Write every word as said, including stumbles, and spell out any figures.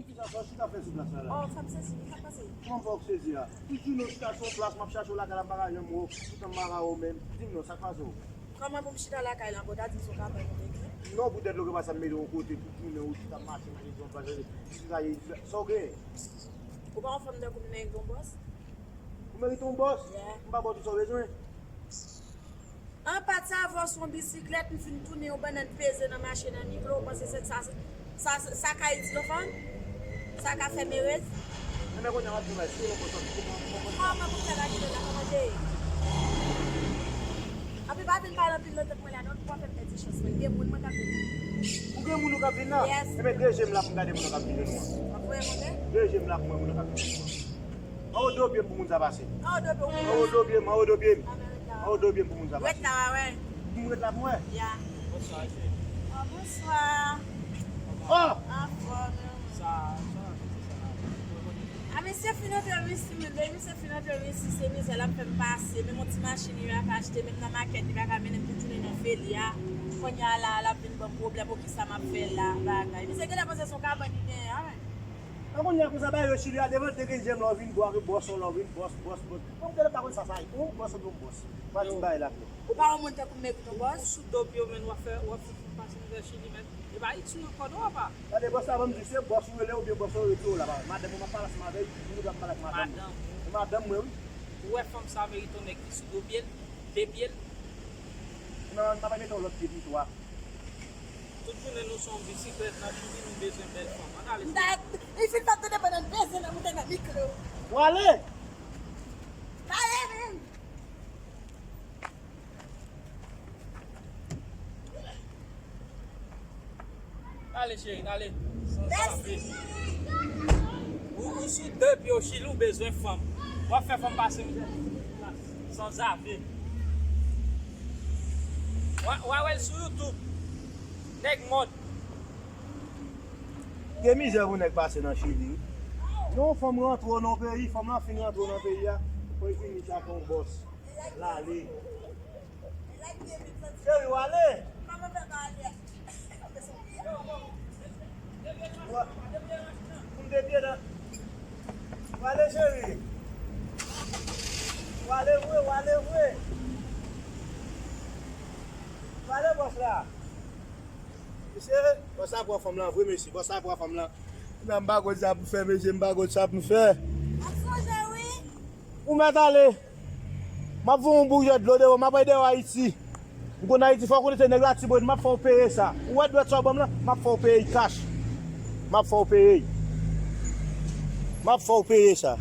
Kisa sa, sa w chita fè sou plas la la? Oh, fè m sezi, wi, sa k pase? Kòman fè w sezi a? Tout jounen w chita sou yon plas, m ap chache w lakay la, m pa ka janm wè w, tout tan m pa ka wè w menm. Di m non, sa k pase w? Kòman pou m chita lakay la, ankò w ta di m se yon kabann ou te gen? Non, poutèt lè w gen pa sa m mete w yon kote, tout jounen w chita mache, mache sou yon plas, sa w gen? Ou pa yon fanm tankou m merite yon bòs? Ou merite yon bòs? Yeah. M pa ba w tout sa w bezwen? An pa t sa, avè w sou yon bisiklèt, m fin tounen yon bannann peze nan mache nan miklo, ou panse se sa, sa, sa ka itil yon fanm? Sa ka fè m erez? Enben, kounye a, w ap travay sou yon konsa, kòman, kòman sa? Kòman pou m fè bagay la, kòman te ye? Anpi pa vin pale anpil nan tèt mwen la, non, pou w fè m pèdi chans mwen. Gen moun mwen k ap vin. Ou gen moun ou k ap vin la? Yes. Enben, deje m la pou m gade moun k ap vin nou an. W ap voye monte? Deje m la pou mwen moun k ap vin nou an. Anwo do pye m pou moun sa pase. Anwo do pye w. Anwo do pye m, anwo do pye m. Anwo do pye m pou moun sa pase. Ret la, w a wè. Pou m ret la pou wè. Ya. Bonswa, mesye. Oh, bonswa. Oh! Anfòm, wi. Sa, sa, sa, sa. A, misye fin antre wi, si, men lè misye fin antre wi, si se mizè l ap fè m pase, menm yon ti machin li pa ka achte, menm nan makèt, li pa ka mennen m tout jounen nan feli a. Kounye a la, l ap vin ban m pwoblèm, poukisa m ap fè la, bagay. Misye genlè panse se yon kabann li genyen, a, men. An kounye a konsa bagay yo chili a devan te gen jèm lè w vin bò, bòs w lè w vin bòs, bòs, bòs. Bon, m genlè pa konn sa sa ye. Ou bòs oubyen m bòs? Pa di bagay la klè. Ou pa yon moun tankou m merite yon bòs? Ou sou do pye w, men w ap fè, w ap fè pase mizè chili, men. E pa itil ankò non, apa. Gade bòs la, ban m di, se bòs ou rele oubyen bòs ou retire w la, pa. Madanm ou m ap pale ansanm avè l, ou dwe ap pale ak madanm ou. Madanm ou. Se madanm mwen, wi. Ou wè fanm sa merite yon nèg ki sou do pye l, de pye l? Non, m ap mete yon lòt pye pito a. Tout jounen nou sou yon bisiklèt nan chili, nou bezwen bèl fanm. Ann ale. Dat, li fin fè m tande pandan n peze nan moute nan miklo. W ale! Pale menm! Ale, cheri, ale. San zave. Ou, ou sou de pye w chili, ou bezwen fanm. W ap fè fanm pase mizè. San zave. W a, w a wè l sou YouTube. Nèg mòd. Gen mizè pou nèg pase nan chili, wi. Yon fanm rantre w nan peyi, fanm lan fin rantre w nan peyi a. Fò l fini sa ak yon bòs. L ale. Cheri, w ale. Wa-, pou m te pye nan. W ale, cheri. W ale vre, w ale vre. W ale, bòs la. Mesye, bòs la pran fanm lan vre, mesye. Bòs la pran fanm lan. Nan m pa konn sa pou fè, mesye, m pa konn sa pou m fè. Ap sonje, wi. Ou mèt ale. M ap voye yon bouyè dlo deyò, m ap al deyò Ayiti. M konn Ayiti, fò w konnen se nèg la ti bwen, m ap fè w peye sa. Ou wè dwèt sa w ban m lan? M ap fè w peye l kach. M ap fè w peye l. M ap fè w peye sa.